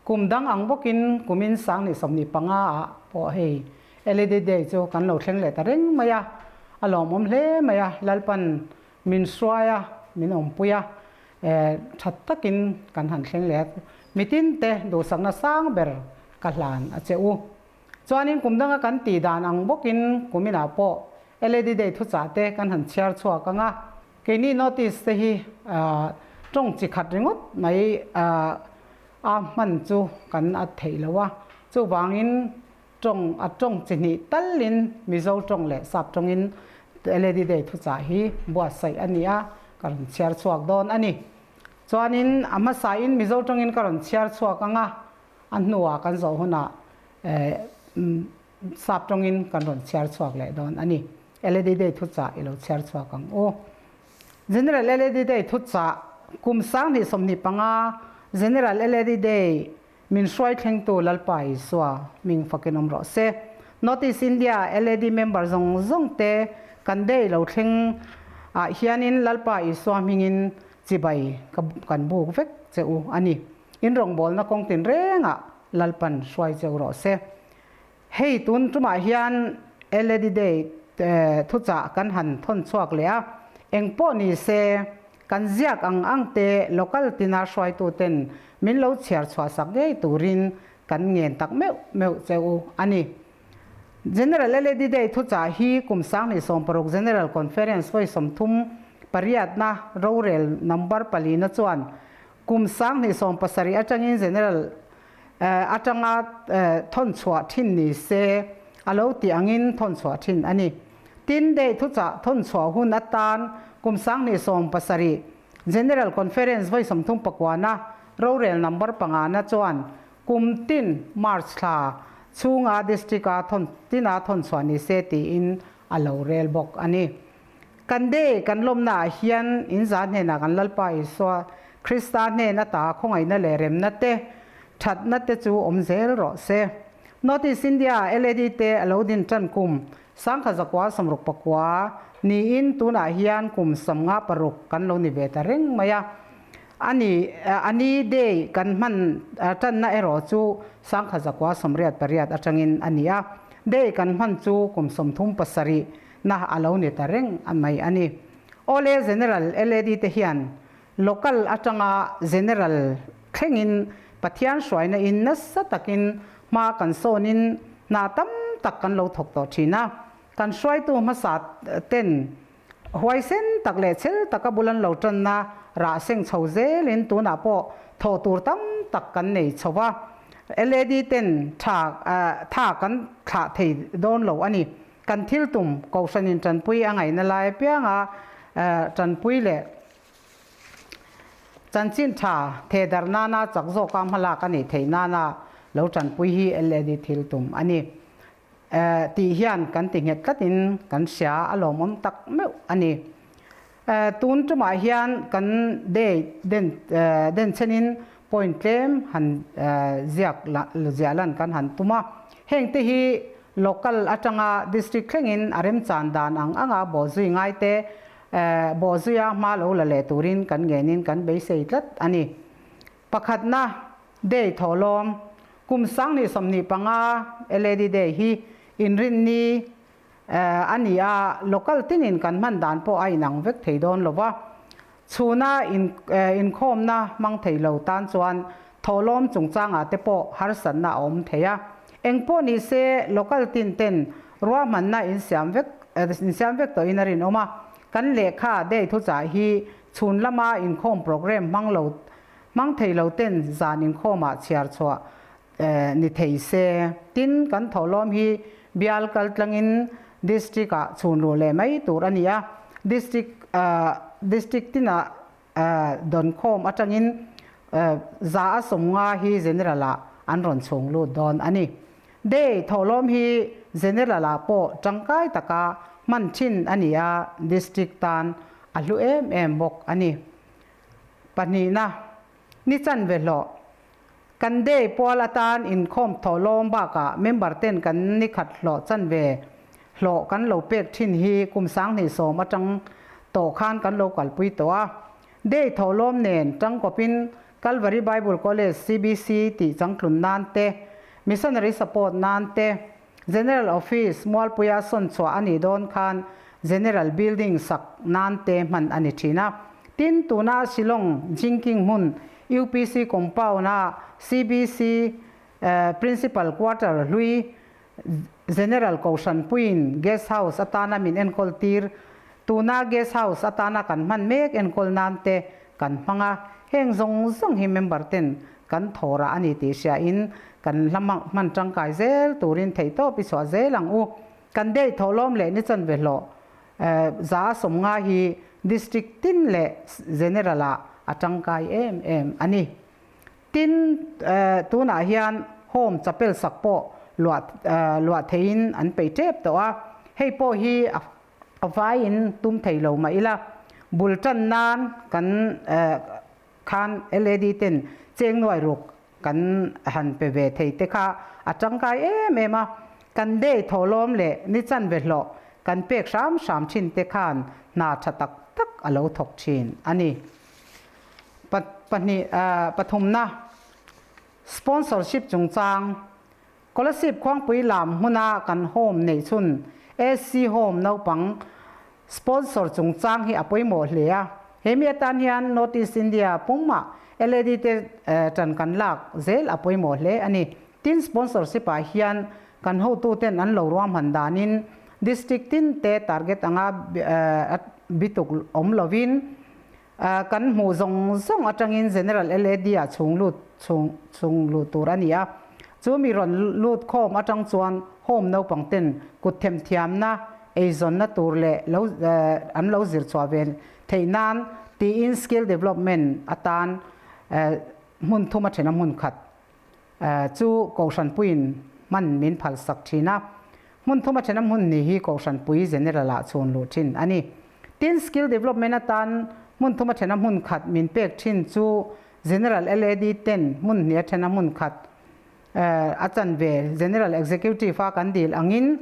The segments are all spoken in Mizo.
Kum dang ang bawkin kumin 2025 ah pawh hei LED Day chu kan lo thleng leh ta reng mai a, a lawmawm hle mai a, Lalpan min hruai a, min awmpui a, that takin kan han thleng leh a, mitin te duhsakna sang ber ka hlan a che u. Chuanin kum danga kan tih dan ang bawkin kuminah pawh LED Day thuchah te kan han chhiar chhuak ang a. Keini notice te hi tawng chi khat ringawt mai a hman chu kan at theih lo a, chuvangin tawng a tawng chi hnih talin Mizo tawng leh Sap tawngin LED Day thuchah hi buatsaih a ni a, ka rawn chhiar chhuak dawn a ni. Chuanin a hmasain Mizo tawngin ka rawn chhiar chhuak ang a, a hnuah kan zawh hunah Sap tawngin kan rawn chhiar chhuak leh dawn a ni. LED Day thuchah i lo chhiar chhuak ang u. General LED Day thuchah kum 2025 General LED Day min hruai thlengtu Lalpa Isua ming fakin awm rawh se. North East India LED member zawng zawng te kan day lo thleng ah hianin Lalpa Isua hmingin chibai kan buk vek che u a ni. In rawngbawlna kawng tinrengah Lalpan hruai che u rawh se. Hei tun tumah hian LED Day thuchah kan han thawn chhuak leh a, eng pawh ni se kan ziak ang ang te local tina hruaituten min lo chhiar chhuah sak ngei turin kan ngen tak meuh meuh che u a ni. General LED Day thuchah hi kum 2016 General Conference vawi 38na rorel number palina chuan kum 2017 atangin General atanga thawn chhuah thin ni se a lo tih angin thawn chhuah thin a ni. Tin, Day thuchah thawn chhuah hun atan kum 2017 General Conference vawi 39na rorel number pangana chuan kum tin March thla chhunga District-a thawn tina thawn chhuah ni se tiin a lo rel bawk a ni. Kan Day kan lawmnaah hian in za hnenah kan Lalpa Isua Krista hnen ata khawngaihna leh remna te, thatna te chu awm zel rawh se. North East India LAD te a lo din tan kum 1969 niin tunah hian kum 56 kan lo ni ve ta reng mai a. A ni, a ni Day kan hman tanna erawh chu 1988 atangin a ni a. Day kan hman chu kum 37 na a lo ni ta reng mai a ni. Awle General LAD te hian Local atanga General thlengin Pathian hruaina in nasa takin hma kan sawnin hna tam tak kan lo thawk tawh thin a. Kan hruaitu hmasa ten huaisen tak leh chhel taka bul an lo tanna rah seng chho zelin tunah pawh thawh tur tam tak kan nei chho va. LAD ten tha tha kan thlah thei dawn lo a ni. Kan thil tum Kohhranin tanpui a ngaihna lai apianga tanpui leh chanchin tha thehdarh nana chak zawka hmalak a nih theih nana lo tanpui hi LAD thil tum a ni tih hian kan ti nghet tlatin kan hria a lawmawm tak meuh a ni. Tun tumah hian kan day den den chenin point tlem han ziak ziah lan kan han tum a. Heng te hi local atanga district thlengin a remchan dan ang anga bawhzui ngai te bawhzuia hma lo la leh turin kan ngenin kan beisei tlat a ni. Pakhatna day thawhlawm kum 2025 LAD day hi inrinni A ni a, local tinin kan hman dan pawh a inang vek thei dawn lo va. Chhuna inkhawmna hmang thei lo tan chuan thawhlawm chungchangah te pawh harsatna a awm thei a. Eng pawh ni se, local tin ten ruahmanna insiam vek insiam vek tawhin a rinawm a. Kan lehkha day thuchah hi chhun lama inkhawm programme hmang lo hmang thei lo ten zan inkhawmah chhiar chhuah ni thei se. Tin, kan thawhlawm hi bial kal tlangin District ah chhun luh leh mai tur a ni a. District District tinah dawnkhawm atangin 150 hi General ah an rawn chhung lut dawn a ni. Day thawhlawm hi General ah pawh tangkai taka hman thin a ni a, District tan a hlu em em bawk a ni. Pahnihna, ni chanve hlawh. Kan day pual atan inkhawm thawhlawm bakah member ten kan ni khat hlawh chanve hlawh kan lo pek thin hi kum 2010 atang tawh khan kan lo kalpui tawh a. Day thawhlawm nen tangkawpin Calvary Bible College, CBC, tih changtlun nan te, Missionary support nan te, General Office Mualpuia sawn chhuah a nih dawn khan General Building sak nan te hman a ni thin a. Tin, tuna Shillong Jingking hmun UPC compound-a CBC Principal Quarter hlui General Kohhran puiin Guest House atana min enkawl tir, tuna Guest House atana kan hman mek enkawl nan te kan hmang a, heng zawng zawng hi member ten kan thawrah a ni tih hriain kan hla hman tangkai zel turin theihtawp i chhuah zel ang u. Kan dei thawhlawm leh ni chanve hlawh 150 hi District tin leh General ah a tangkai em em a ni. Tin, tunah hian Home chapel sak pawh luah luah theihin an peih tep tawh a, hei pawh hi a vaiin tum thei lo mah ila, bul tan nan kan khan LAD ten cheng nuai ruk kan han pe ve thei te kha a tangkai em em a, kan day thawhlawm leh ni chanve hlawh kan pek hram hram thin te khan hna tha tak tak a lo thawk thin a ni. Pahnih pathumna sponsorship chungchang Kolasib Khuangpui lam hmuna kan home neih chhun SC Home naupang sponsor chungchang hi a pawimawh hle a. He mi atan hian North East India pumah LAD te tan kan lak zel a pawimawh hle a ni. Tin sponsorship ah hian kan hotuten an lo ruahman danin district tin te target anga bituk awm lovin Kan hmuh zawng zawng atangin General LAD ah chhung lut chhung chhung luh tur a ni a. Chu mi rawn lut khawm atang chuan home naupang ten kut themthiamna, eizawnna tur leh lo an lo zir chhuah ve theih nan tiin skill development atan hmun thum a then a hmun khat chu Kohhranpuiin hman min phalsak thin a. Hmun thum a then a hmun ni hi Kohhranpui General ah chhun luh thin a ni. Tin, skill development atan hmun thum a then a hmun khat min pek thin chu General LAD ten hmun hnih a then a hmun khat a chanve General Executive a kan dil angin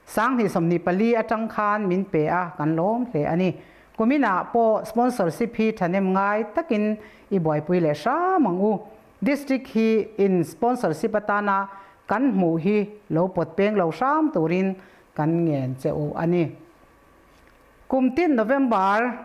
2024 atang khan min pe a kan lawm hle a ni. Kuminah pawh sponsorship hi thahnem ngai takin i buaipui leh hram ang u. District hi in sponsorship atana kan hmuh hi lo pawt peng lo hram turin kan ngen che u a ni. Kum tin November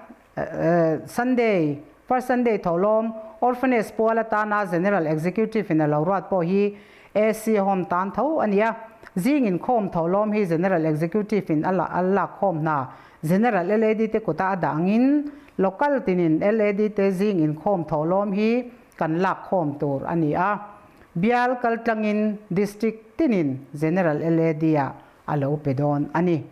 Sunday, First Sunday thawhlawm Orphanage pual atana General Executive in a lo ruat pawh hi AC Home tan tho a ni a. Zing inkhawm thawhlawm hi General Executive in a lak khawm hna General LAD te kuta a dah angin Local tinin LAD te zing inkhawm thawhlawm hi kan lak khawm tur a ni a. Bial kaltlangin District tinin General LAD ah a lo pe dawn a ni.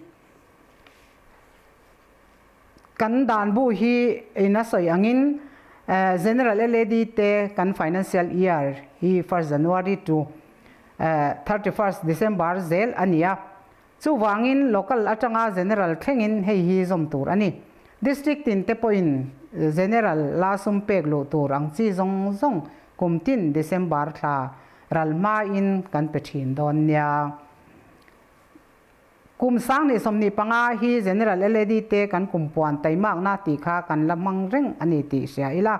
Kan dan bu hi in a sawi angin General LAD te kan financial year hi first January to 31st December zel a ni a. Chuvangin local atanga General thlengin hei hi zawm tur a ni. District tin te pawhin General la sum pek luh tur ang chi zawng zawng kum tin December thla ral hmain kan pe thin dawn nia. Kum 2025 hi General LAD te kan kumpuan taimakna tih kha kan la hmang reng a ni tih hria ila.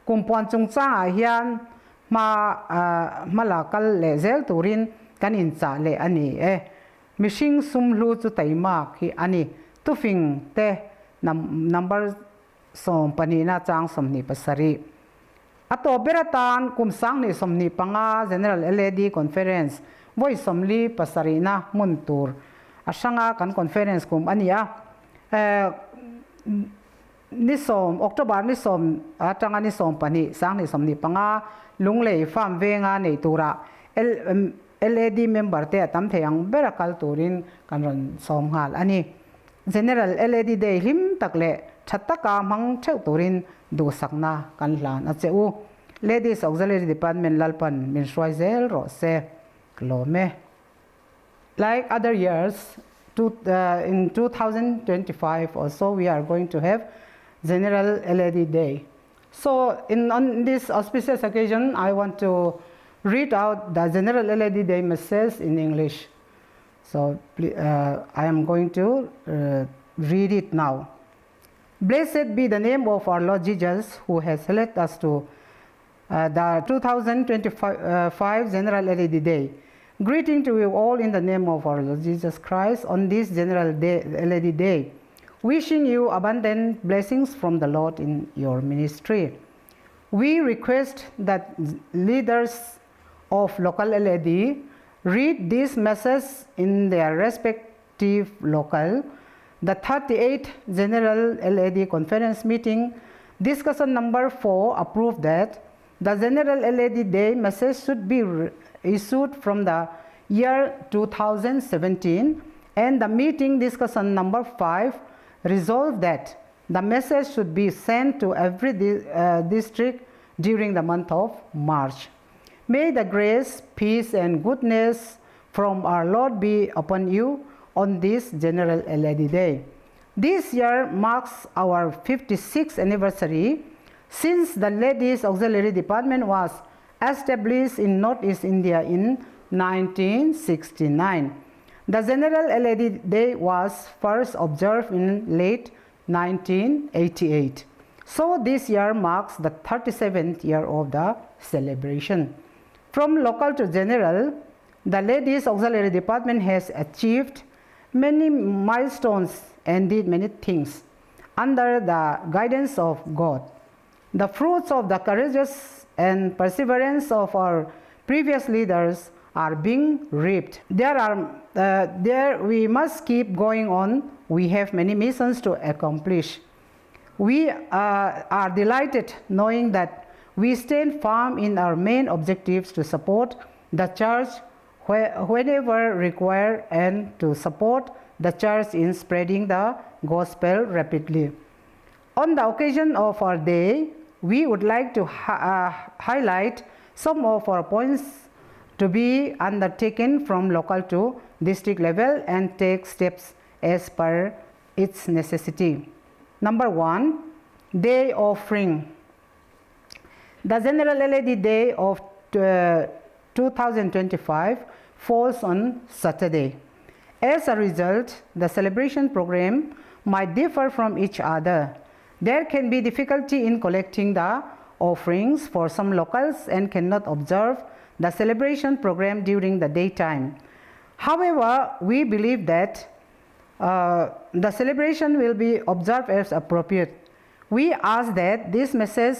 Kumpuan chungchangah hian hma hmala kal leh zel turin kan inchah leh a ni e. Mihring sum hlu chu taimak hi a ni. Tufing te number 12na chang 27. A tawp ber atan kum 2025 General LAD Conference vawi 47na hmun tur a hranga kan conference kum a ni a. Ni sawm, October ni sawm atanga ni 12, 2025 Lunglei Farm venga nei tura LAD member te a tam thei ang bera kal turin kan rawn sawm nghal a ni. General LAD Day hlim tak leh tha taka hmang theuh turin duhsakna kan hlan a che u. Ladies Auxiliary Department Lalpan min hruai zel rawh se. Lawm e. Like other years, in 2025 also we are going to have General LAD Day. So in on this auspicious occasion, I want to read out the General LAD Day message in English. So I am going to read it now. Blessed be the name of our Lord Jesus, who has led us to The 2025 General LAD Day. Greeting to you all in the name of our Lord Jesus Christ on this General Day, LAD Day. Wishing you abundant blessings from the Lord in your ministry. We request that leaders of local LAD read this message in their respective local. The 38th General LAD Conference meeting, discussion number 4, approved that the General LAD Day message should be issued from the year 2017, and the meeting discussion number 5 resolved that the message should be sent to every district during the month of March. May the grace, peace, and goodness from our Lord be upon you on this General LAD Day. This year marks our 56th anniversary since the Ladies Auxiliary Department was established in Northeast India in 1969. The General LAD Day was first observed in late 1988. So this year marks the 37th year of the celebration. From local to general, the Ladies Auxiliary Department has achieved many milestones and did many things under the guidance of God. The fruits of the courageous and perseverance of our previous leaders are being reaped. There we must keep going on. We have many missions to accomplish. We are delighted knowing that we stand firm in our main objectives to support the church whenever required and to support the church in spreading the gospel rapidly. On the occasion of our day, we would like to highlight some of our points to be undertaken from local to district level and take steps as per its necessity. Number 1, day offering. The General LAD Day of 2025 falls on Saturday. As a result, the celebration program might differ from each other. There can be difficulty in collecting the offerings for some locals and cannot observe the celebration program during the daytime. However, we believe that the celebration will be observed as appropriate. We ask that this message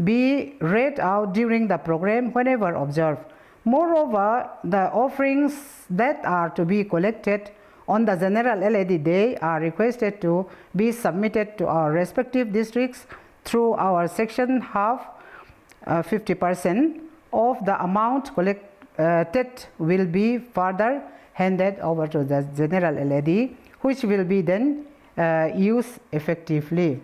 be read out during the program whenever observed. Moreover, the offerings that are to be collected on the General LAD Day are requested to be submitted to our respective districts through our section half, 50% of the amount collected will be further handed over to the General LAD, which will be then used effectively.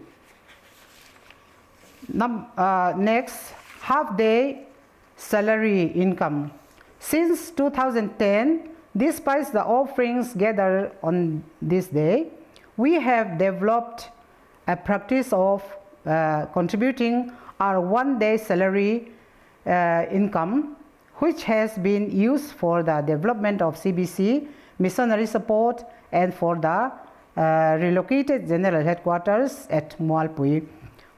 Next, half day salary income. Since 2010, despite the offerings gathered on this day, we have developed a practice of contributing our one-day salary income, which has been used for the development of CBC, missionary support, and for the relocated general headquarters at Mualpui.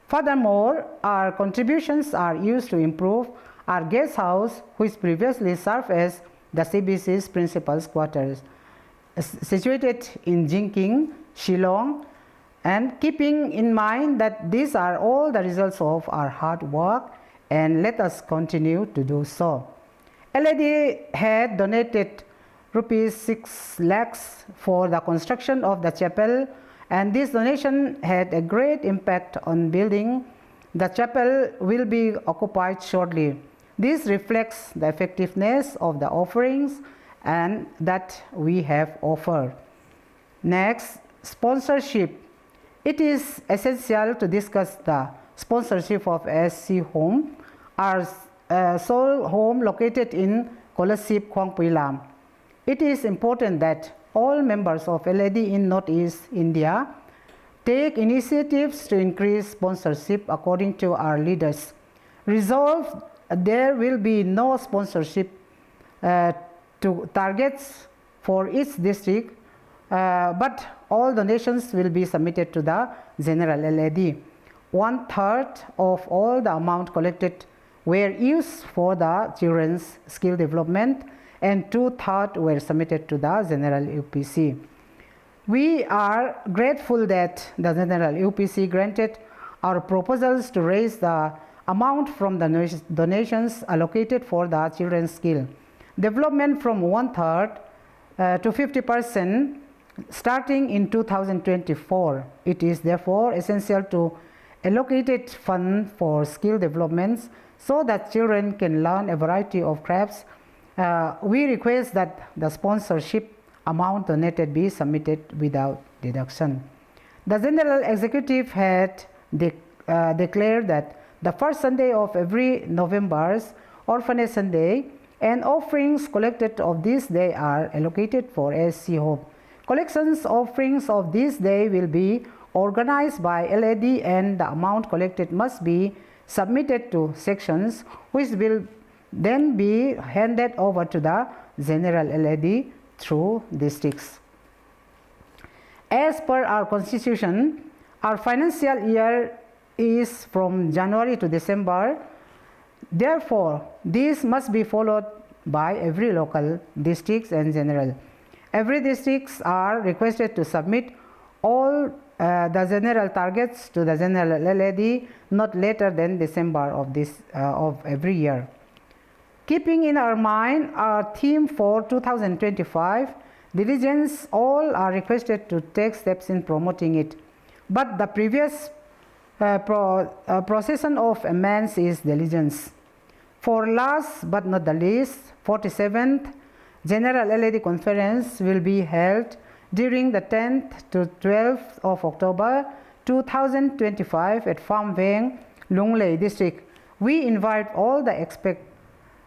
Furthermore, our contributions are used to improve our guest house, which previously served as the CBC's principal's quarters, situated in Jingkieng, Shillong, and keeping in mind that these are all the results of our hard work, and let us continue to do so. LAD had donated rupees 6 lakhs for the construction of the chapel, and this donation had a great impact on building. The chapel will be occupied shortly. This reflects the effectiveness of the offerings and that we have offered. Next, sponsorship. It is essential to discuss the sponsorship of SC Home, our sole home located in Kolasib, Khuangpuilam. It is important that all members of LAD in Northeast India take initiatives to increase sponsorship according to our leaders. Resolve there will be no sponsorship to targets for each district, but all donations will be submitted to the General LAD. 1/3 of all the amount collected were used for the children's skill development and two-thirds were submitted to the General UPC. We are grateful that the General UPC granted our proposals to raise the amount from the donations allocated for the children's skill development from one-third to 50% starting in 2024. It is therefore essential to allocate fund for skill developments so that children can learn a variety of crafts. We request that the sponsorship amount donated be submitted without deduction. The General Executive had declared that the first Sunday of every November's Orphanage Sunday and offerings collected of this day are allocated for ASC Hope. Collections offerings of this day will be organized by LAD and the amount collected must be submitted to sections which will then be handed over to the General LAD through districts. As per our constitution, our financial year is from January to December. Therefore, this must be followed by every local districts and general. Every districts are requested to submit all the general targets to the general LAD not later than December of this of every year. Keeping in our mind our theme for 2025, diligence, all are requested to take steps in promoting it. But the previous procession of amends is diligence. For last but not the least, 47th General LAD Conference will be held during the 10th to 12th of October 2025 at Farm Veng, Lunglei District. We invite all the expect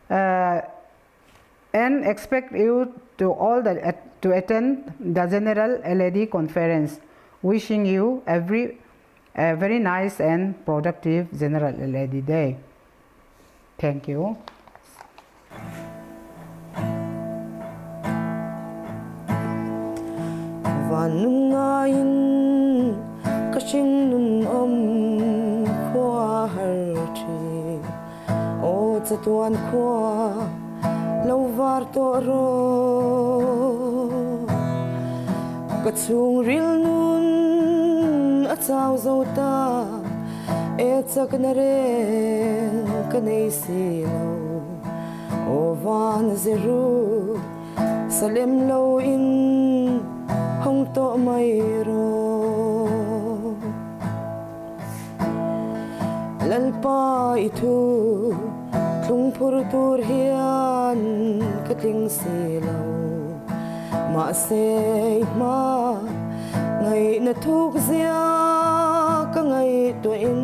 and expect you to all the to attend the General LAD Conference. Wishing you every a very nice and productive General LAD Day. Thank you. Van nung ngaiin ka hringnun awm khua har thin. Aw chatuan khua lo var tawh rawh. Ka chhungril nun a chau zo ta e chakna reng ka nei si lo. Aw van zeru Salem lo in hawng tawh mai rawh. Lalpa i thu thlung phur tur hian ka tling si lo. Mahse i hma ngaihna thuk zia ka ngaihtuah in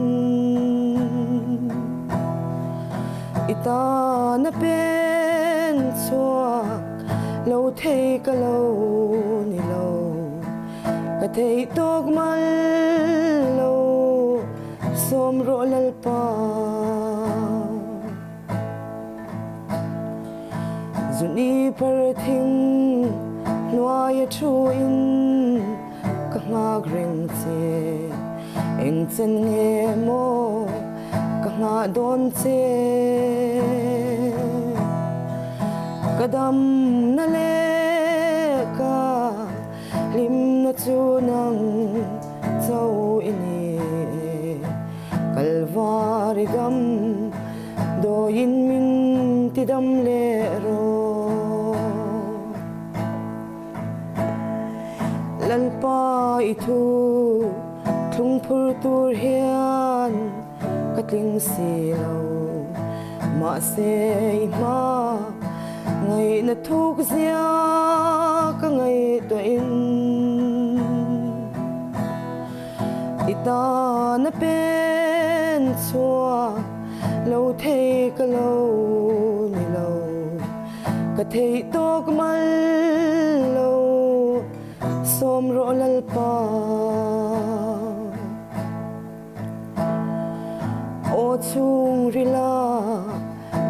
i tan a pen chhuak lo thei ka lo ni lo, ka theih tawk mal lo sawm rawh Lalpa. Zuni par thing hnuai a thu in ka nghak reng che, eng chen nge maw ka nghah dawn che. Ka dam na leh ka hlim na chu nang cho i ni e, Kalvari dam dawiin min ti dam leh rawh. Lalpa i thu thlung phur tur hian ka tling si lo, mahse i hma ngaihna thuk zia ka ngaihtuah in i tan a pen chhuak lo thei ka lo ni lo, ka theih tawk mal lo sawm rawh Lalpa. Aw chhungril a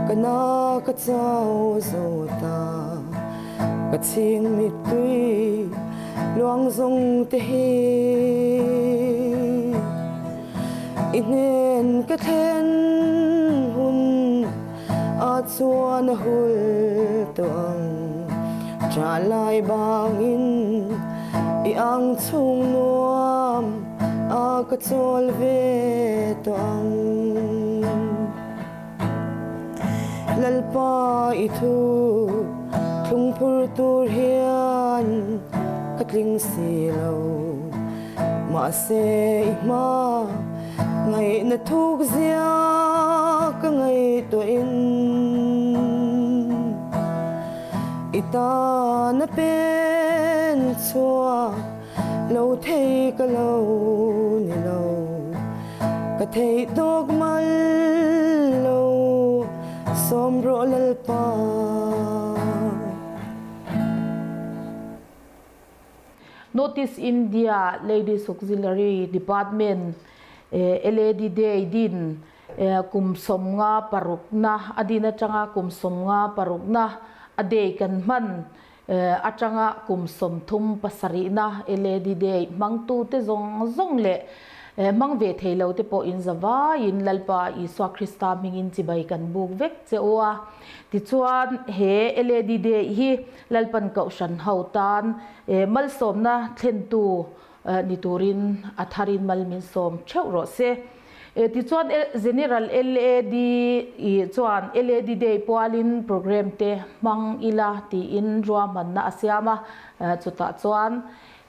ka na ka chau zo ta, ka chhing mittui luang zawng te hi i hnen ka thlen hun. Chuan a hul tawh ang Ṭah lai bangin i ang chhung nuam a ka chawl ve tawh ang. Lalpa i thu thlungphur tur hian ka tling si lo. Mahse i hma ngaihna thuk zia ka ngaihtuahin i tana pen chhuak lo thei ka lo ni lo, ka theih tawk mal lo sawm rawh Lalpa. Notice India Ladies Auxiliary Department LAD Day din kum 56 a din atanga kum 56na a day kan hman atanga kum 37na LAD Day hmangtute zawng zawng leh hmang ve thei lo te pawh in zavaiin Lalpa Isua Krista hmingin chibai kan buk vek che u a. Tichuan he LAD Day hi Lalpan Kohhran ho tan malsawmna thlentu ni turin a tharin mal min sawm theuh rawh se. Tichuan General LAD chuan LAD Day pualin program te hmang ila tiin ruahmanna a siam a, chutah chuan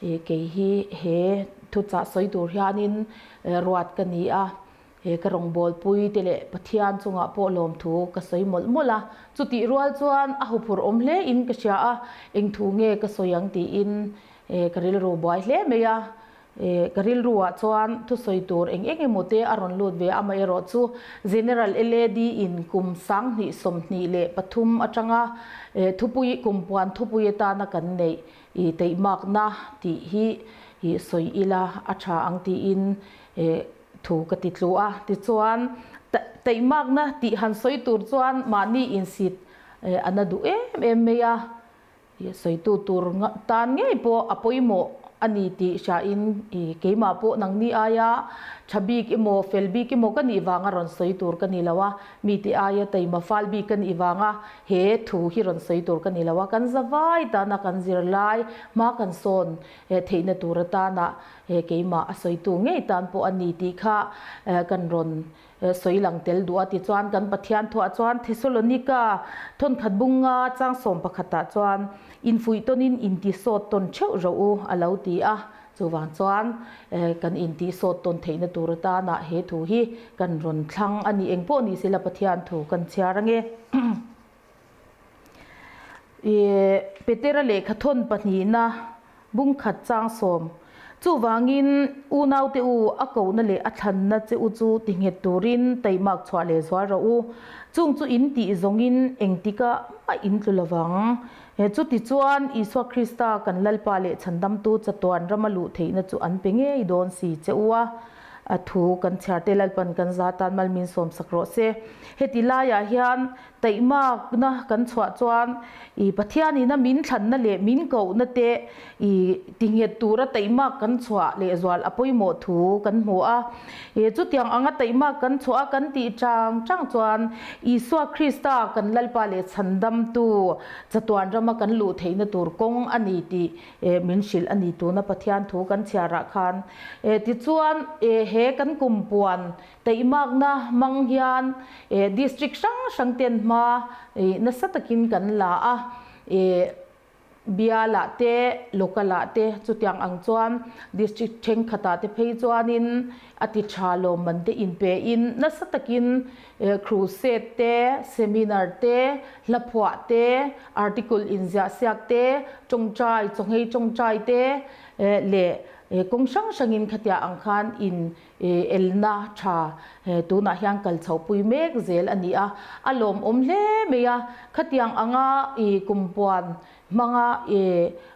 kei hi he thuchah sawi tur hianin ruat ka ni a. He ka rawngbawlpui te leh Pathian chungah pawh lawmthu ka sawi mawlh mawlh a, chutih rual chuan a huphurh awm hle in ka hria a, eng thu nge ka sawi ang tiin ka rilru buai hle mai a, ka rilru ah chuan thusawi tur eng eng emaw te a rawn lut ve a, amaherawh chu General LAD in kum 2023 atanga thupui kumpuan thupui atana kan neih i teihmakna tih hi sawi ila a tha ang tiin Thu ka ti tlu a, tichuan taihmakna tih han sawi tur chuan mahni insit a na duh em em mai a, sawitu tur tan ngei pawh a pawimawh a ni tih hriain keimah pawh nangni aia tha bik emaw fel bik emaw ka nih vanga rawn sawi tur ka ni lo a, mite aia taima fal bik ka nih vanga he thu hi rawn sawi tur ka ni lo a, kan zavai tana kan zirlai hma kan sawn theihna tur atana He keimah a sawitu ngei tan pawh a ni tih kha kan rawn sawi lang tel duh a. Tichuan, kan Pathian thuah chuan Thesalonika thawnkhat bunga chang sawm pakhatah chuan infuih tawnin intisawt tawn theuh rawh u a lo ti a. Chuvang chuan kan intisawt tawn theihna tur atana he thu hi kan rawn thlang a ni. Engpawh ni sela Pathian thu kan chhiar ange. Petera lehkha thawn pahnihna bungkhat chang sawm. Chuvangin unaute u a kohna leh a thlanna che u chu ti nghet turin taimak chhuah leh zual rawh u. Chung chu in tih zawngin engtika mah in tlu lovang. Chutichuan Isua Krista kan Lalpa leh Chhandamtu chatuan rama luh theihna chu an pe ngei dawn si che u a. A thu kan chhiar te Lalpan kan za tan malmin sawmsak rawh se. Heti laiah hian Taihmakna kan chhuah chuan i Pathianin a min thlanna leh min kohna te i tinghet tura taihmak kan chhuah lehzual a pawimawh thu kan hmu a. Chutiang anga taihmak kan chhuah a kan tih chang chang chuan Isua Krista kan Lalpa leh Chhandamtu chatuan rama kan luh theihna tur kawng a ni tih min hrilh a ni tuna Pathian thu kan chhiarah khan. Tichuan he kan kumpuan Taihmakna hmang hian district hrang hrang ten hma nasa takin kan la a, bialah te, local ah te chutiang ang chuan district thenkhatah te phei chuanin a ti tha lawmman te inpe in nasa takin crusade te, seminar te, hlaphuah te, article inziah siak te, tawngtai, chawnghei tawngtai te leh kawng hrang hrangin khatiang ang khan in Elna tha tunah hian kal chhohpui mek zel a ni a, a lawmawm hle mai a, khatiang anga i kumpuan hmanga i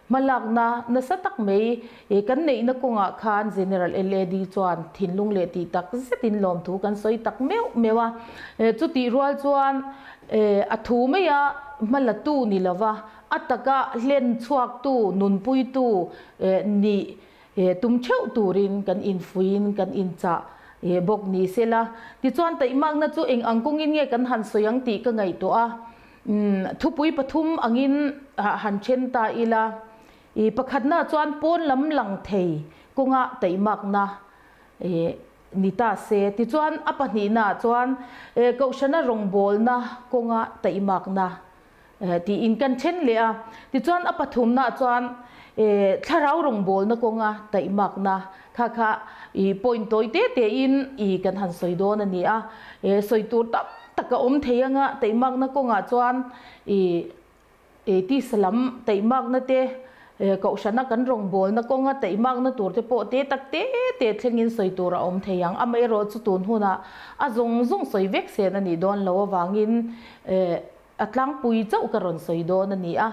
hmalakna nasa tak mai kan neihna kawngah khan General LAD chuan thinlung leh tih tak zetin lawmthu kan sawi tak meuh meuh a, chutih rual chuan a thu maia hmalatu ni lova a taka hlen chhuaktu nunpuitu nih He tum theuh turin kan infuiin kan inchah bawk ni sela. Tichuan taihmakna chu eng ang kawngin nge kan han sawi ang tih ka ngaihtuah a, thupui pathum angin han then ta ila. Pakhatna chuan pawn lam lang thei kawnga taihmakna ni ta se. Tichuan a pahnihna chuan kohhrana rawngbawlna kawnga taihmakna tiin kan then leh a. Tichuan a pathumna chuan thlarau rawngbawlna kawnga taihmakna kha kha point tawi te te in kan han sawi dawn a ni a. Sawi tur tam tak a awm thei anga taihmakna kawngah chuan tisa lam taihmakna te kohhrana kan rawngbawlna kawnga taihmakna tur te pawh te tak te te thlengin sawi tur a awm thei ang. Amaherawhchu chu tun hunah a zawng zawng sawi vek sen a nih dawn loh avangin a tlangpui chauh ka rawn sawi dawn a ni a.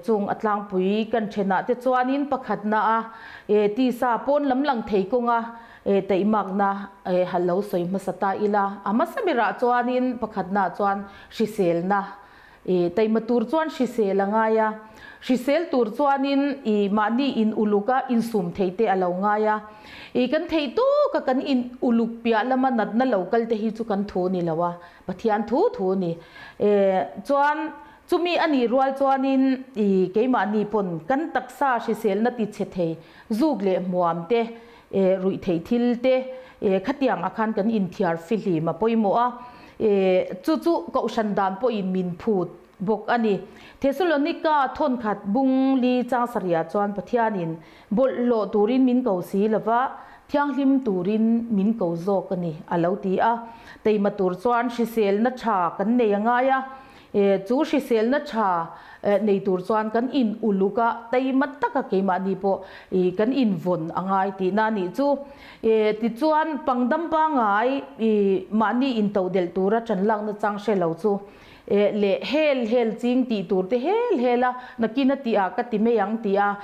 Chung a tlangpui kan thenah te chuanin pakhatna a tisa pawn lam lang thei kawnga taihmakna hal lo sawi hmasa ta ila. A hmasa berah chuanin pakhatna chuan hriselna taima tur chuan hrisel a ngai a. Hrisel tur chuanin mahni in uluk a insum thei te a lo ngai a. Kan theih tawk a kan in uluk piah lama natna lo kal te hi chu kan thu ni lo a, Pathian thu thu ni. Chuan chumi a nih rual chuanin keimahni pawn kan taksa hriselna ti chhe thei zuk leh hmuam te, ruih theih thil te khatiang ah khan kan inthiar fihlim a pawimawh a, chu chu kohhran dan pawhin min phut bawk a ni. Thesalonika thawnkhat bung li chang sarih chuan Pathianin bawlhhlawh turin min ko si lova, thianghlim turin min ko zawk a ni a lo ti a. Teima tur chuan hriselna tha kan nei a ngai a, chu hriselna tha nei tur chuan kan in uluk a, teima taka keimahni pawh kan invawn a ngai tihna a nih chu. Tichuan pangdam pangngai mahni intodelh tura tan lakna chang hre lo chu leh hel hel ching tih tur te hel hel a, nakin a tih ah ka ti mai ang tih a,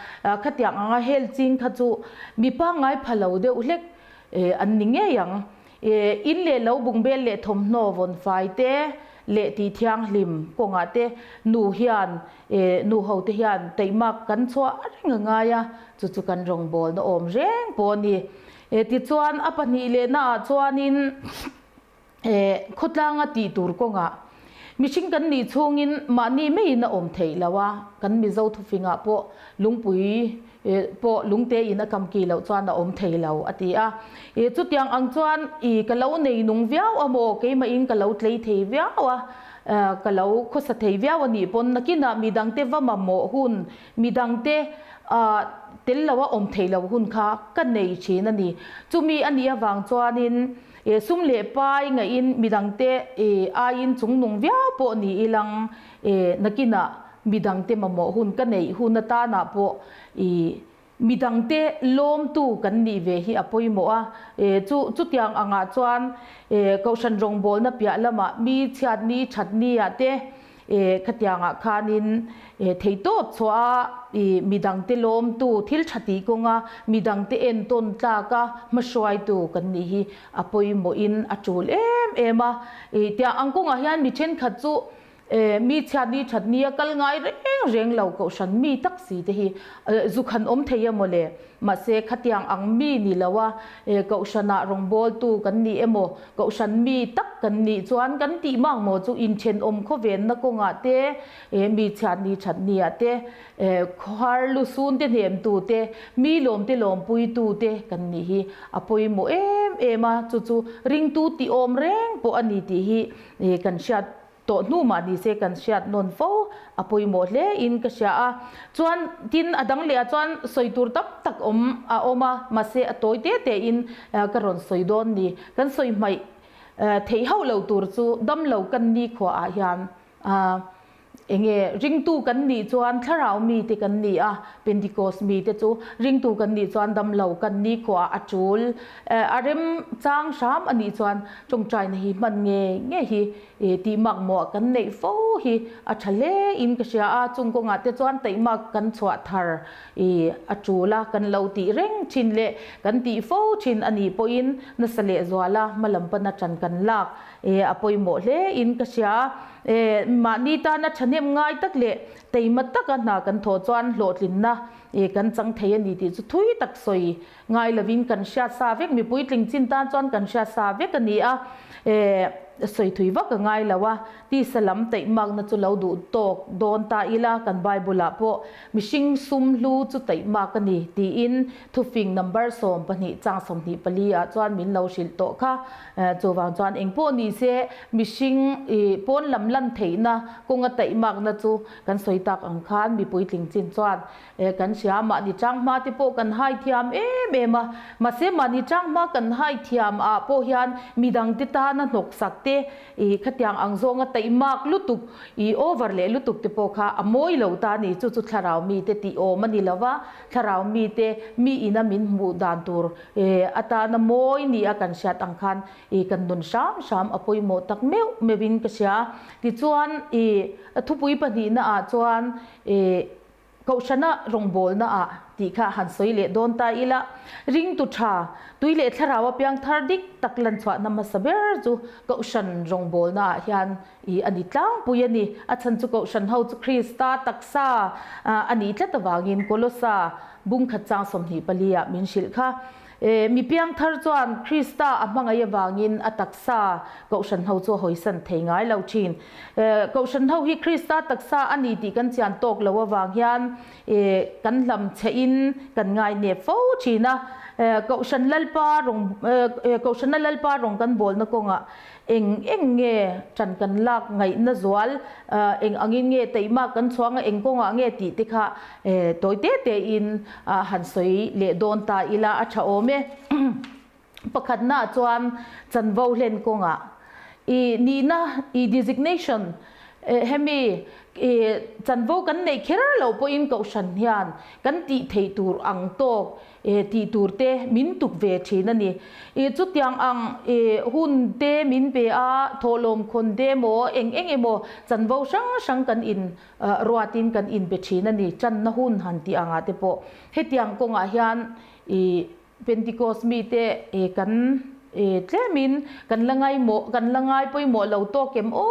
khatiang anga hel ching kha chu mi pangngai pha lo deuh hlek an ni ngei ang. In leh lo bungbel leh thawmhnaw vawn fai te leh tih thianghlim kawngah te nu hian nu ho te hian taihmak kan chhuah reng a ngai a, chu chu kan rawngbawlna awm reng pawh a ni. Tichuan a pahnih lehna ah chuanin Khawtlanga tih tur kawngah mihring kan nih chhungin mahni maiin a awm theih lo a, kan Mizo thufingah pawh lungpui pawh lungte in a kam ki loh chuan a awm thei lo a ti a. Chutiang ang chuan i ka lo nei nung viau a maw, keimahin ka lo tlei thei viau a, ka lo khawsa thei viau a nih pawn nakinah midangte va mamawh hun, midangte tel lo a awm theih loh hun kha ka nei thin a ni. Chumi a nih avang chuanin Sum leh pai ngaihin midangte aiin chungnung viau pawh ni ilang nakinah midangte mamawh hun ka neih hun atanah pawh midangte lawmtu kan nih ve hi a pawimawh a. Chu chutiang angah chuan Kohhran rawngbawlna piah lamah mi chhiatni thatni-ah te Khatiangah khanin theihtawp chhuah a midangte lawmtu, thil tha tih kawnga midangte entawn tlaka hmahruaitu kan nih hi a pawimawhin a tul em em a. Tiang ang kawngah hian mi thenkhat chu mi chhiatni thatni a kal ngai reng reng lo kohhran mi tak si te hi zuk han awm thei a mawle. Mahse khatiang ang mi ni lo a kohhranah rawngbawltu kan ni emaw, kohhran mi tak kan nih chuan kan tih mak maw chu inthenawm khawvenna kawngah te, mi chhiatni thatniah te, khawhar lusun te hnemtu te, mi lawmte lawmpuitu te kan nih hi a pawimawh em em a, chu chu ringtu tih awm reng pawh a ni tih hi kan hriat Tawh hnu mah ni se kan hriat nawn fo a pawimawh hle in ka hria a, chuan tin a dang leh ah chuan sawi tur tam tak awm a awm a, mahse a tawi te te in ka rawn sawi dawn ni. Kan sawi hmaih theih hauh lo tur chu dam lo kan nikhua ah hian enge ringtu kan nih chuan thlarau mi te kan ni a, Pentecost mi te chu ringtu kan nih chuan dam lo kan nikhua ah a tul a rem chang hram a nih chuan tawngtaina hi hman nge nge hi Tih makmawh kan neih fo hi a tha hle in ka hria a, chung kawngah te chuan taihmak kan chhuah thar i a tul a, kan lo tih reng thin leh kan tih fo thin a nih pawhin nasa lehzuala hmalam pana tan kan lak a pawimawh hle in ka hria. Mahni tana thahnem ngai tak leh teima taka hna kan thawh chuan hlawhtlinna kan chang thei a ni tih chu thui tak sawi ngai lovin kan hriat sa vek, mipui tling chin tan chuan kan hriat sa vek a ni a. Sawi thui vak a ngai lo a, tisa lam taihmakna chu lo duh tawk dawn ta ila, kan Bible-ah pawh mihring sum hlu chu taihmak a ni tiin thufing number 12 chang 24 ah chuan min lo hrilh tawh kha. Chuvang chuan engpawh ni se mihring pawn lam lan theihna kawnga taihmakna chu kan sawi tak ang khan mipui tling chin chuan Kan hria, mahni tanghma te pawh kan hai thiam em em a, mahse mahni tanghma kan hai thiam ah pawh hian midang te tana hnawk sak te i khatiang ang zawnga taihmak lutuk i over leh lutuk te pawh kha a mawi lo ta a ni. Chu chu thlarau mite tih awm a ni lo va, thlarau mite mi ina min hmuh dan tur atana mawi ni a kan hriat ang khan i kan nun hram hram a pawimawh tak meuh meuhin ka hria. Tichuan i thupui pahnihna ah chuan i Kohhrana rawngbawlna ah tih kha han sawi leh dawn ta ila, ringtu tha, tui leh thlarau a piang thar dik tak lan chhuahna hmasa ber chu Kohhran rawngbawlna ah hian i a ni tlangpui a ni. A chhan chu Kohhran ho chu Krista taksa a nih tlat avangin Kolosa bungkhat chang 24 ah min hrilh kha. Mi piangthar chuan Krista a hmangaih avangin a taksa Kohhran ho chu a hawisan thei ngai lo thin. Kohhran ho hi Krista taksa a ni tih kan chian tawk lo avang hian kan hlam chhehin kan ngai nep fo thin a. Kohhran Lalpa rawng Kohhrana Lalpa rawng kan bawlna kawngah Eng eng nge ṭan kan lak ngaihna zual, eng angin nge taihmak kan chhuang a, eng kawngah nge tih te kha tawi te tein han sawi leh dawn ta ila a ṭha awm e. Pakhatnaah chuan chanvo hlen kawngah i nihna, i designation, hemi chanvo kan neih kher loh pawhin kohhran hian kan tih theih tur ang tawk tih tur te min tuk ve thin a ni. I chutiang ang i hun te min pe a, thawhlawm khawn te emaw eng eng emaw chanvo hrang hrang kan in ruatin kan in pe thin a ni. Channa hun han tih angah te pawh hetiang kawngah hian i Pentecost mite i kan Tlemin kan la ngaimawh, kan la ngai pawimawh lo tawk em aw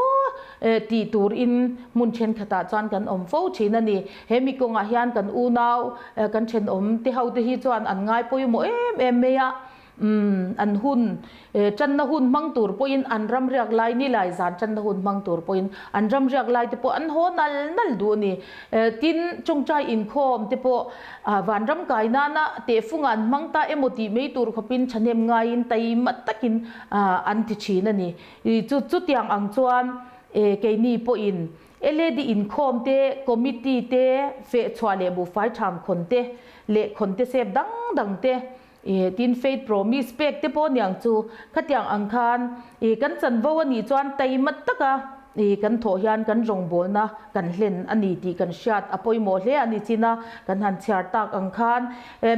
tih turin hmun thenkhatah chuan kan awm fo thin a ni. He mi kawngah hian kan unau, kan thenawm te ho te hi chuan an ngai pawimawh em em mai a. Umm, an hun, tanna hun hmang tur pawhin an ram riak lai ni lai zan tanna hun hmang tur pawhin an ram riak lai te pawh an haw nal nal duh a ni. Tin, tawngtai inkhawm te pawh vanram kai nana tehfungah an hmang ta emaw tih mai tur khawpin thahnem ngaiin taima takin an ti thin a ni. Chu chutiang ang chuan keini pawhin LAD inkhawm te, committee te, fehchhuah leh buhfai tham khawn te leh khawn te sep dang dang te, tin faith promise pek te pawh niang chu khatiang ang khan kan chanvo a nih chuan taima taka kan thawh hian kan rawngbawlna kan hlen a ni tih kan hriat a pawimawh hle a ni chin a, kan han chhiar tak ang khan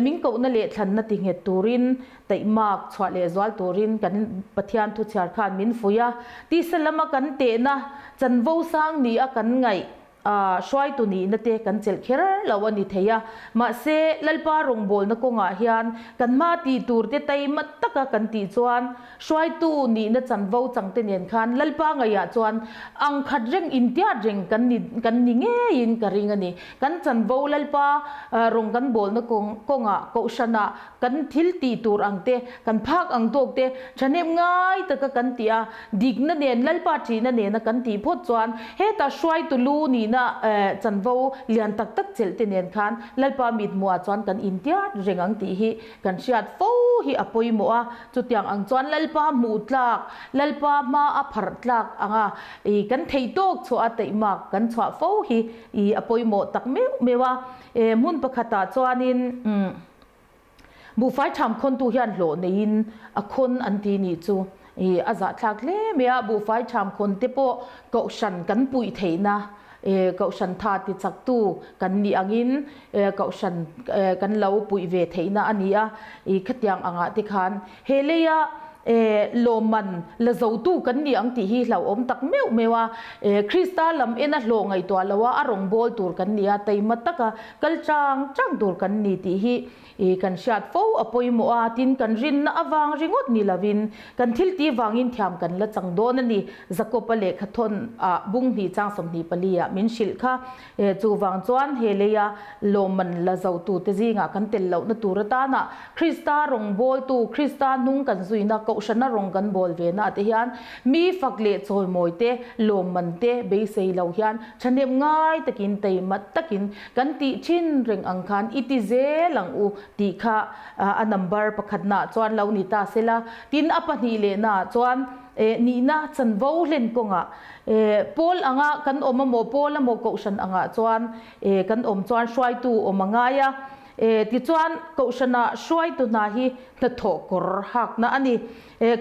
min kohna leh thlanna ti nghet turin taihmak chhuah leh zual turin kan Pathian thu chhiar khan min fuih a, tisa lama kan tehna chanvo sang ni a kan ngaih A hruaitu nihna te kan chelh kher lo a ni thei a, mahse Lalpa rawngbawlna kawngah hian kan hma tih tur te taima taka kan tih chuan hruaitu nihna chanvo changte nen khan Lalpa ngaihah chuan ang khat reng intiat reng kan ni kan ni ngeiin ka ring a ni. Kan chanvo Lalpa rawng kan bawlna kawngah kohhranah kan thil tih tur ang te, kan phak ang tawk te thahnem ngai taka kan tih a, dikna nen, Lalpa ṭihna nena kan tih phawt chuan heta hruaitu lu nihna chanvo lian tak tak chelh te nen khan Lalpa mithmuhah chuan kan intiat reng ang tih hi kan hriat fo hi a pawimawh a, chutiang ang chuan Lalpa hmuh tlak, Lalpa hma a pharh tlak anga i kan theih tawk chhuah a taihmak kan chhuah fo hi i a pawimawh tak meuh meuh a, hmun pakhatah chuanin. Buhfai tham khawntu hian hlawh neiin a khawn an ti nih chu i a zahthlak hle mai a, buhfai tham khawn te pawh kohhran kan puih theihna kohhran tha ti chaktu kan nih angin kohhran kan lo puih ve theihna a ni a, i khatiang angah te khan he leia Lawmman la zotu kan ni ang tih hi hlauhawm tak meuh meuh a. Krista lam ena hlawh ngaihtuah loha a rawngbâwl tur kan ni a, taima taka kal chang chang tur kan ni tih hi kan hriat fo a pawimawh a. Tin, kan rinna avang ringawt ni lovin kan thil tih vangin thiam kan la chang dawn a ni. Jakob-a lehkha thawn ah bung hnih chang 24 ah min hrilh kha. Chuvang chuan he leia lawmman la zotute zingah kan tel lohna tur atana Krista rawngbawltu, Krista hnung kan zuina, Kohhrana rawng kan bawl ve na te hian mi fak leh chawimawi te, lawmman te beisei lo hian thahnem ngai takin, teimat takin kan tih thin reng ang khan i ti zel ang u tih kha a number pakhatnaah chuan lo ni ta sela. Tin, a pahnih lehnaah chuan nihna chanvo hlen kawngah Pawl anga kan awm amaw, pawl amaw kohhran angah chuan kan awm chuan hruaitu awm a ngai a. Tichuan, kohhrana hruaitu hna hi hnathawh kawr hakna a ni.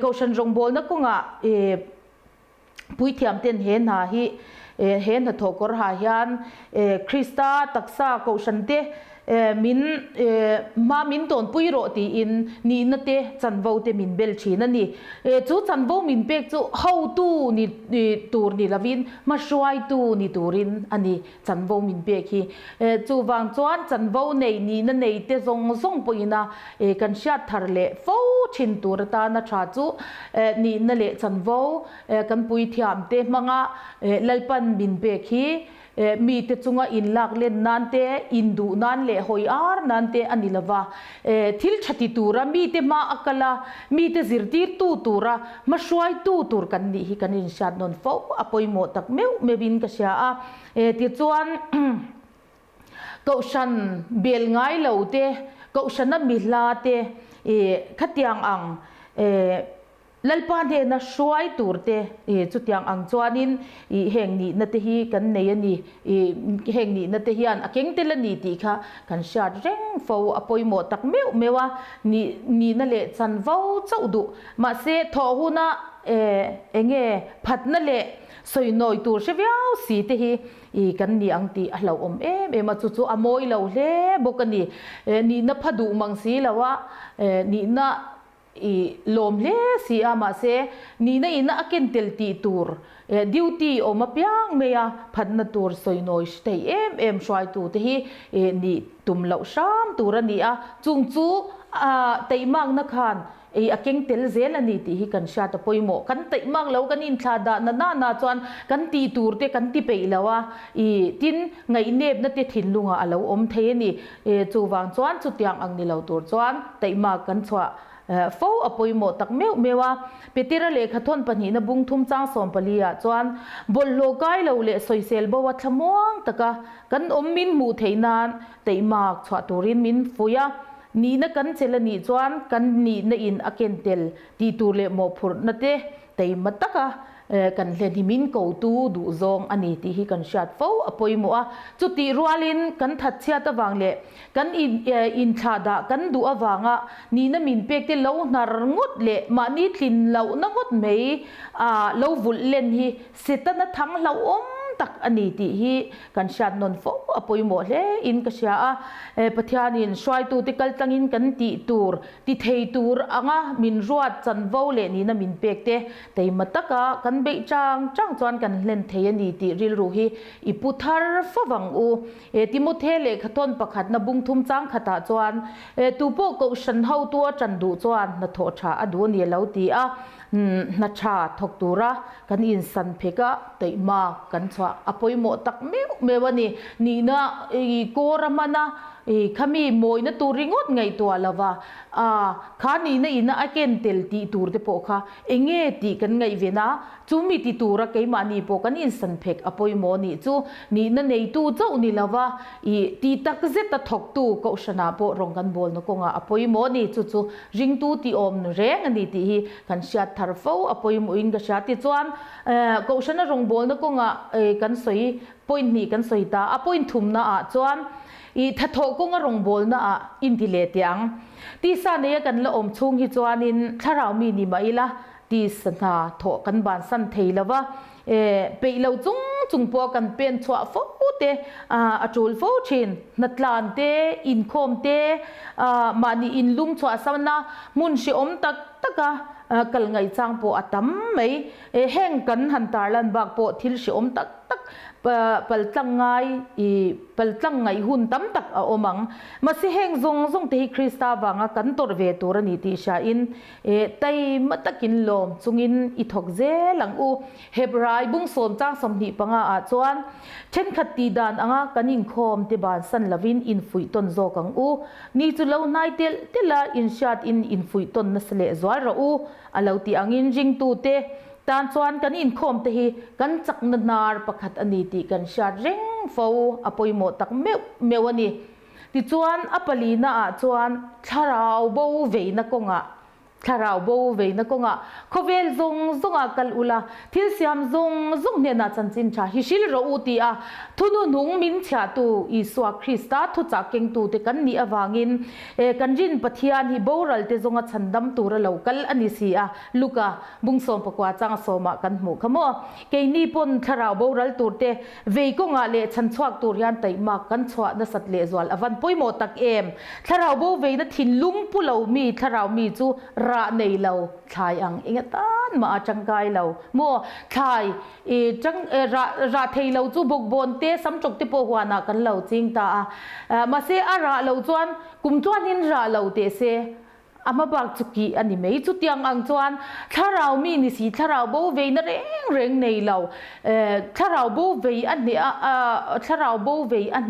Kohhran rawngbawlna kawngah puithiamten he hna hi he hnathawh kawr ha hian Krista taksa kohhrante Min hma min tawnpui rawh tiin nihna te chanvo te min bel thin a ni. Chu chanvo min pek chu hotu ni tur ni lovin hmahruaitu ni turin a ni chanvo min pek hi. Chuvang chuan chanvo nei nihna nei te zawng zawng pawhina kan hriat thar leh fo thin tur atana tha chu nihna leh chanvo kan puithiam te hmanga Lalpan min pek hi Mite chunga inlak len nan te, induh nan leh hawi ar nan te a ni lo va. Thil tha ti tura mite hma a kal a, mite zirtirtu tura hmahruaitu tur kan nih hi kan inhriat nawn fo a pawimawh tak meuh meuhin ka hria a. Tichuan, Kohhran bel ngai lo te, Kohhrana mi hla te, khatiang ang Lalpa hnena hruai tur te chutiang ang chuanin ih heng nihna te hi kan nei a ni, ih heng nihna te hian a keng tel a ni tih kha kan hriat reng fo a pawimawh tak meuh meuh a, nih nihna leh chanvo chauh duh. Mahse thawh huna enge phatna leh sawinawi tur hre viau si te hi ih kan ni ang tih a hlauhawm em em a, chu chu a mawi lo hle bawk a ni. Nihna pha duh mang si lo a, nihna I lawm hle si a, mahse nihna ina a ken tel tih tur duty awm apiang mai a, phatna tur sawinawi hri thei em em hruaitu te hi nih tum loh hram tur a ni a, chung chu taihmakna khan a keng tel zel a ni tih hi kan hriat a pawimawh. Kan taihmak lo kan inthlah dah na na na chuan kan tih tur te kan ti peih lo a, tin ngaihnepna te thinlungah a lo awm thei a ni. Chuvang chuan chutiang ang ni lo tur chuan taihmak kan chhuah fo a pawimawh tak meuh meuh a. Petera lehkha thawn pahnihna bung thum chang 14 ah chuan bawlhhlawh kai lo leh sawisel bo a thlamuang taka kan awm min hmuh theih nan taihmak chhuah turin min fuih a. Nihna kan chelh a nih chuan kan nihna in a ken tel tih tur leh mawhphurhna te Teima taka kan hlen hi min kotu duhzawng a ni tih hi kan hriat fo a pawimawh a. Chutih rualin kan thatchhiat avang leh kan inthlah dah kan duh avanga nihna min pek te lo hnar ngawt leh mahni tlin lohna ngawt mai a lo vulh len hi Setana thang hlauhawm tak a ni tih hi kan hriat nawn fo a pawimawh hle in ka hria a. Pathianin hruaitute kaltlangin kan tih tur Ti thei tur anga min ruat chanvo leh nihna min pek te teima taka kan beih chang chang chuan kan hlen thei a ni tih rilru hi i pu thar fo vang u. Timothe lehkhathawn pakhatna bung thum chang khatah chuan tu pawh kohhran hotu a tan duh chuan hnathawh tha a duh a ni a lo ti a, hna tha thawk tura kan insan phek a teihma kan chhuah a pawimawh tak meuh meuh a ni. Nihna i kawr a hman a. I khami mawina tur ringawt ngaihtuah lova, a kha nihna ina a ken tel tih tur te pawh kha enge tih kan ngaihven a, chumi ti tura keimahni pawh kan insan phek a pawimawh nih chu nihna neitu chauh ni lova, i tih tak zeta thawktu kohhranah pawh rawng kan bawlna kawngah a pawimawh ni, chu chu ringtu tih awm reng a ni tih hi kan hriat thar fo a pawimawhin ka hria. Tichuan, kohhrana rawngbawlna kawngah kan sawi point hnih kan sawi ta a, point thumna ah chuan I thathawh kawnga rawngbawlna ah inti leh teh ang. Tisa neia kan la awm chhung hi chuanin thlarau mi ni mah ila tisa hna thawh kan bansan thei lo va, peih lo chung chung pawh kan pen chhuah fo te a tul fo thin. Hnatlan te, inkhawm te, mahni inlum chhuah sana hmun hrehawm tak taka kal ngaih chang pawh a tam mai. Heng kan han tarlan bak pawh thil hrehawm tak tak paltlang ngai paltlang ngaih hun tam tak a awm ang. Mahse heng zawng zawng te hi Krista vanga kan tawrh ve tur a ni tih hriain taima takin lawm chungin i thawk zel ang u. Hebrai bung sawm chang 25 ah chuan thenkhat tih dan anga kan inkhawm te bansan lovin infuih tawn zawk ang u. Ni chu lo hnai telh telh a, inhriat in infuih tawn nasa leh zual rawh u a lo tih angin ringtute tan chuan kan inkhawm te hi kan chakna hnar pakhat a ni tih kan hriat reng fo a pawimawh tak meuh meuh a ni. Tichuan a palina ah chuan thlarau bo veina kawngah Thlarau bo veina kawngah khawvel zawng zawngah kal ula, thil siam zawng zawng hnenah chanchin tha hi hril rawh u ti a thunuhnung min chhiahtu Isua Krista thuchah kengtute kan nih avangin kan rin Pathian hi boralte zawnga chhandam tura lo kal a ni si a, Luka bung 19 chang sawmah kan hmuh kha maw? Keini pawn thlarau boral turte Vei kawngah leh chhanchhuak tur hian taihmak kan chhuah nasat lehzual a van pawimawh tak em? Thlarau bo veina thinlung pu lo mi thlarau mi chu rah nei lo thlai ang eng atan mah a tangkai lo maw? Thlai i tang rah rah thei lo chu bawkbawn te samtawk te pawh huanah kan lo ching ta a, mahse a rah lo chuan kum chuanin rah lo teh se. A hma bak chu kih a ni mai. Chutiang ang chuan thlarau mi ni si, thlarau bo veina reng reng nei lo, thlarau bo vei a hneh a, thlarau bo vei a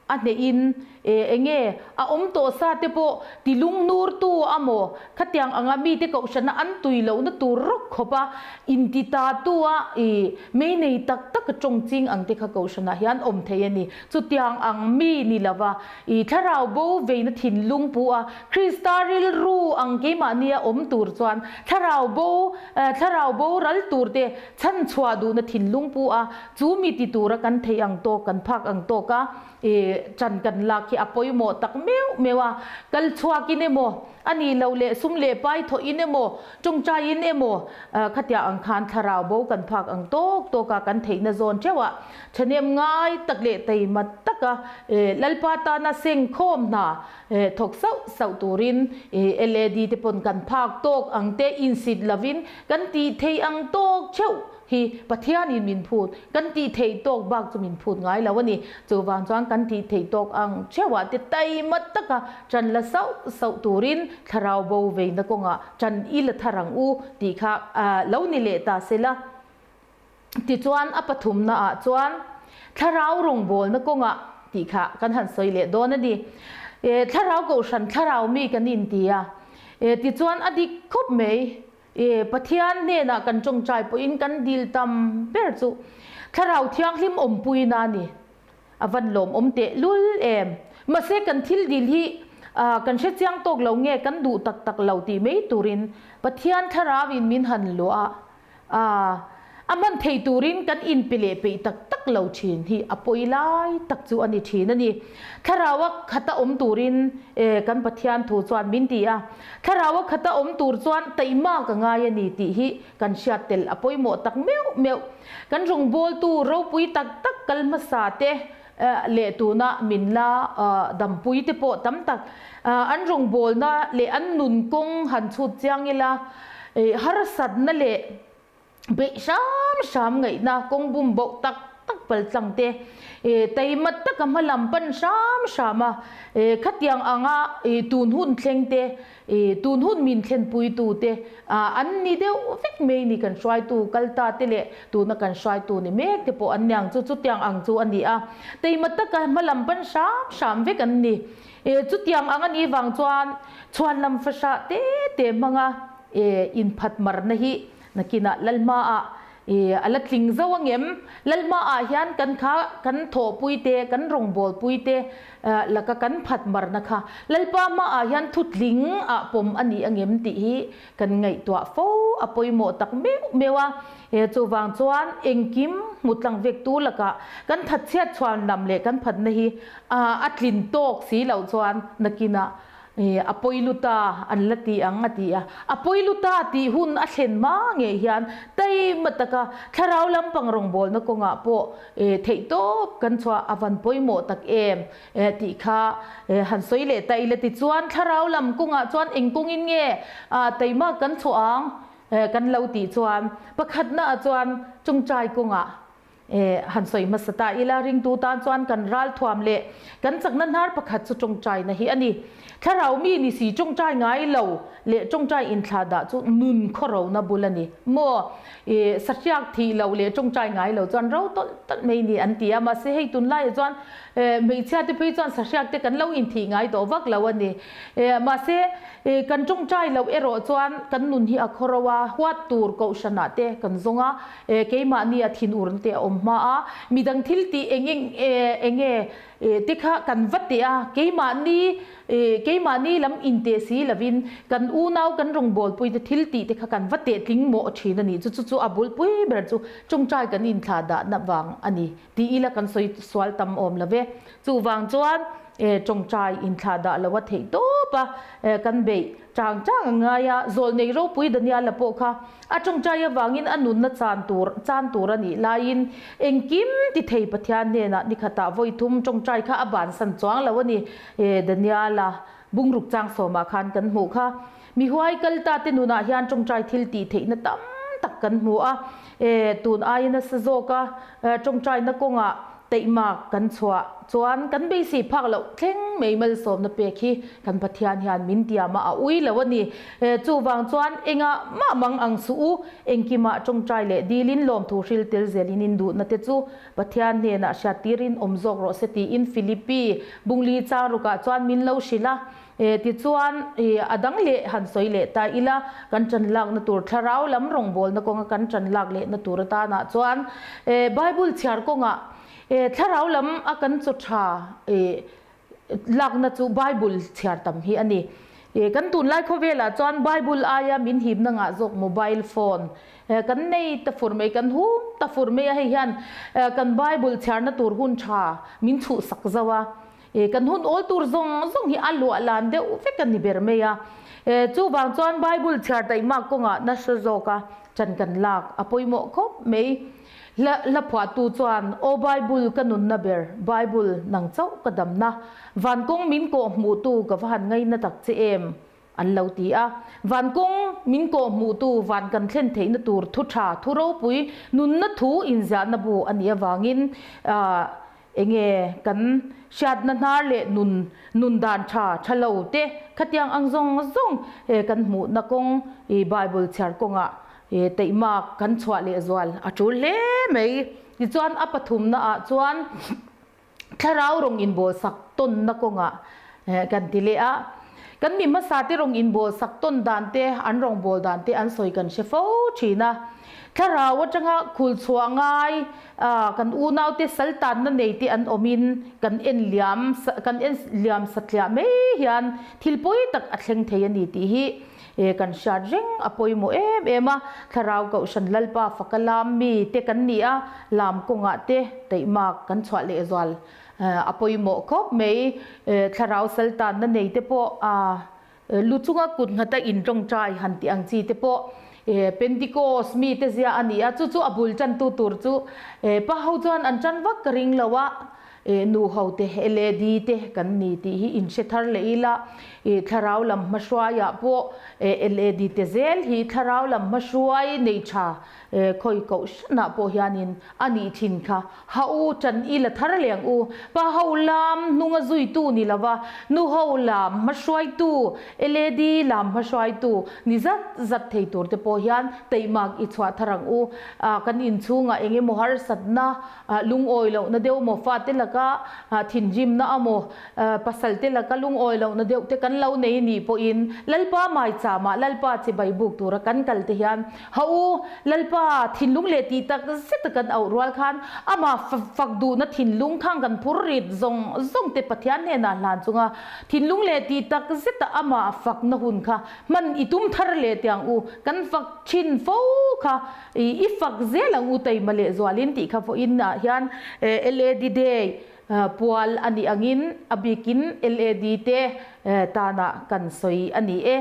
a hnehin eng nge a awm tawh sa te pawh ti lungnurtu a maw? Khatiang anga mite kohhrana an tui lohna tur rawk khawp a inti ta tu a i mei nei tak tak a tawng ching ang te kha kohhranah hian awm thei a ni. Chutiang ang mi ni lova I thlarau bo veina thinlung pu a, Krista rilru ang keimahnia awm tur chuan thlarau bo thlarau bo ral tur te chhan chhuah duhna thinlung pu a, chu mi ti tura kan theih ang tawk kan phak ang tawk a i chan kan lak hi a pawimawh tak meuh meuh a, kal chhuakin emaw a nih loh leh sum leh pai thawhin emaw tawngtaiin emaw khatia ang khan thlarau bo kan phak ang tawk tawk a kan theihna zawn theuh a. Thahnem ngai tak leh taima taka Lalpa tana sengkhawm hna thawk sauh sauh turin LAD te pawn kan phak tawk ang te insit lovin kan tih theih ang tawk theuh hi Pathianin min phut kan tih theih tawk bak chu min phut ngai lo a ni. Chuvang chuan kan tih theih tawk ang theuhah te taima taka tan la sauh sauh turin thlarau bo veina kawngah tan i la thar ang u tih kha lo ni leh ta sela. Tichuan a pathumna ah chuan thlarau rawngbawlna kawngah tih kha kan han sawi leh dawn a ni. E, thlarau kohhran thlarau mi kan inti a. E, tichuan a dik khawp mai. E, Pathian hnenah kan tawngtai pawhin kan dil tam ber chu thlarau thianghlim awmpuina a ni. A van lawmawm teh lul em. Mahse kan thil dil hi kan hre chiang tawk lo nge kan duh tak tak lo tih mai turin Pathian thlarau in min han luah a, a hman thei turin kan inpe leh peih tak tak lo thin hi a pawi lai tak chu a ni thin a ni. Thlaraua khata awm turin kan Pathian thu chuan min ti a, Thlaraua khata awm tur chuan taihma ka ngai a ni tih hi kan hriat tel a pawimawh tak meuh meuh. Kan rawngbawltu ropui tak tak kal hmasa te leh tuna min la dampui te pawh tam tak an rawngbawlna leh an nun kawng han chhut chiang ila harsatna leh beih hram hram ngaihna kawng bum boh tak tak paltlang te taima taka hmalam pan hram hram a khatiang anga tun hun thleng te Tun hun min thlenpuitute an ni deuh vek mai ni kan hruaitu kal ta te leh tuna kan hruaitu ni mek te pawh an ni ang chu, chutiang ang chu a ni a. Teima taka hmalam pan hram hram vek an ni. Chutiang ang a nih vang chuan chhuanlam fahrah te te hmanga inphat marna hi nakinah Lalhmaah I a la tling zo ang em? Lalhmaah hian kan kha kan thawhpui te, kan rawngbawlpui te laka kan phat marna kha Lalpa hmaah hian thutling ah pawm a ni ang em tih hi kan ngaihtuah fo a pawimawh tak meuh meuh a. Chuvang chuan engkim hmu tlang vektu lakah kan thatchhiat chhuan lam leh kan phatna hi a tlin tawk si loh chuan nakinah. A pawi luta an la ti ang a ti a. A pawi luta tih hun a thlen hma ngei hian taima taka thlarau lampang rawngbawlna kawngah pawh theihtawp kan chhuah a van pawimawh tak em tih kha han sawi leh ta ila tichuan thlarau lam kawngah chuan eng kawngin nge taima kan chhuah ang kan lo tih chuan pakhatna ah chuan chungchai kawngah han sawi hmasa ta ila, ringtu tan chuan kan ralthuam leh kan chakna hnar pakhat chu tawngtaina hi a ni. Thlarau mi ni si tawngtai ngai lo leh tawngtai inthlah dah chu nun khawrona bul a ni maw? Sahriak thih loh leh tawngtai ngai lo chuan ro tawlh tawlh mai ni an ti a, mahse hei tunlaiah chuan hmeichhia te phei chuan sahriak te kan lo inthih ngai tawh vak lo a ni. Mahse kan tawngtai loh erawh chuan kan nun hi a khawro a, huat tur kohhranah te kan zawng a, Keimahni a thinurna te a awm hma a, midang thil tih eng eng eng nge te kha kan va teh a, keimahni keimahni lam inteh si lovin kan unau kan rawngbawlpui te thil tih te kha kan va teh tling mawh thin a ni. Chu chu chu a bulpui ber chu tawngtai kan inthlah dahna vang a ni tih ila kan sawi sual tam awm lo ve. Chuvang chuan tawngtai inthlah dah lo a theih tawp a, kan beih chang chang a ngai a, zawlnei ropui Daniala pawh kha A tawngtai avangin a nunna chan tur chan tur a nih laiin engkim ti thei Pathian hnenah ni khatah vawi thum tawngtai kha a bansan chuang lo a ni. Daniala bungruk chang sawmah khan kan hmuh kha. Mi huai kal ta te nunah hian tawngtai thil tih theihna tam tak kan hmu a. Tun aia nasa zawka tawngtaina kawngah Teihmak kan chhuah chuan kan beisei phak loh thleng mai malsawmna pek hi kan Pathian hian min tiam a, a ui lo a ni. Chuvang chuan engah mah mang ang suh u, engkimah tawngtai leh dilin lawmthu hril tel zelin in duhna te chu Pathian hnenah hriattirin awm zawk rawh se tiin Philippi Bungli Changrukah chuan min lo hrilh a. Tichuan a dang leh han sawi leh ta ila, kan ṭan lakna tur thlarau lam rawngbawlna kawnga kan ṭan lak lehna tur atanah chuan Bible chhiar kawngah thlarau lam a kan chaw ṭha lakna chu Bible chhiar tam hi a ni. Kan tunlai khawvelah chuan Bible aia min hipna ngah zawk mobile phone kan nei ta fur mai, kan hum ta fur mai a, hei hian kan Bible chhiarna tur hun ṭha min chhuhsak zauh a. Kan hun awl tur zawng zawng hi a luah lan deuh vek a ni ber mai a. Chuvang chuan Bible chhiar daihmak kawngah nasa zawka chan kan lak a pawimawh khawp mai. Hla phuahtu chuan, Aw Bible ka nunna ber, Bible nang chauh ka damna, van kawng min kawh hmuhtu ka va han ngaina tak che em? An lo ti a. Van kawng min kawh hmuhtu van kan thlen theihna tur thu tha, thu ropui, nunna thu inziahna bu a nih avangin Enge kan hriatna hnar leh nun nun dan tha tha lo te khatiang ang zawng zawng kan hmuhna kawng i Bible chhiar kawngah teihmak kan chhuah leh zual a tul hle mai. Tichuan a pathumna ah chuan thlarau rawng inbawlsak tawnna kawngah kan ti leh a. Kan mi hmasa te rawng inbawlsak tawn dan te an rawngbâwl dan te an sawi kan hre fo thin a. Thlarau atanga khul chhuah ngai kan unaute saltanna nei te an awmin kan en liam kan en liam satliah mai hian thil pawi tak a thleng thei a ni tih hi kan hriat reng a pawimawh em em a. Thlarau Kohhran Lalpa faka lam mi te kan ni a, lam kawngah te taihmak kan chhuah lehzual a pawimawh khawp mai. Thlarau saltanna nei te pawh Lu chunga kut nghata intawngtai han tih ang chi te pawh Pentecost mite zia a ni a, chu chu a bul tantu tur chu pa ho chuan an tan vak ka ring lo a, nu ho te LAD te kan ni tih hi inhre thar leh ila, thlarau lam hmahruaiah pawh LAD te zel hi thlarau lam hmahruai nei tha khawi koh hranah pawh hianin A nih thin kha, ha u ṭan i la thar leh ang u. Pa ho lam hnunga zuitu ni lova, nu ho lam hmahruaitu, LAD lam hmahruaitu ni zat zat thei tur te pawh hian taihmak i chhuah thar ang u. Kan inchhungah eng emaw harsatna, lungawi lohna deuh maw, fate laka thinrimna amaw, pasal te laka lungawi lohna deuh te kan lo nei nih pawhin Lalpa maichama Lalpa chibai buk tura kan kal te hian Ha u, Lalpa, thinlung leh tih tak zet a kan auh rual khan amah fak duhna thinlung khang kan phur rit zawng zawng te Pathian hnenah hlan chunga thinlung leh tih tak zet a amah fakna hun kha hman i tum thar leh teh ang u, kan fak thin fo kha i fak zel ang u taima leh zualin tih kha vawiin ah hian LAD Day. Pual a nih angin a bikin LAD te tana kan sawi a ni e.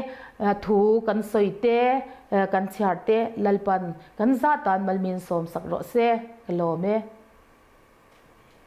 Thu kan sawi te, kan chhiar te Lalpan kan zah tan malmin sawm sak rawh se. Ka lawm e.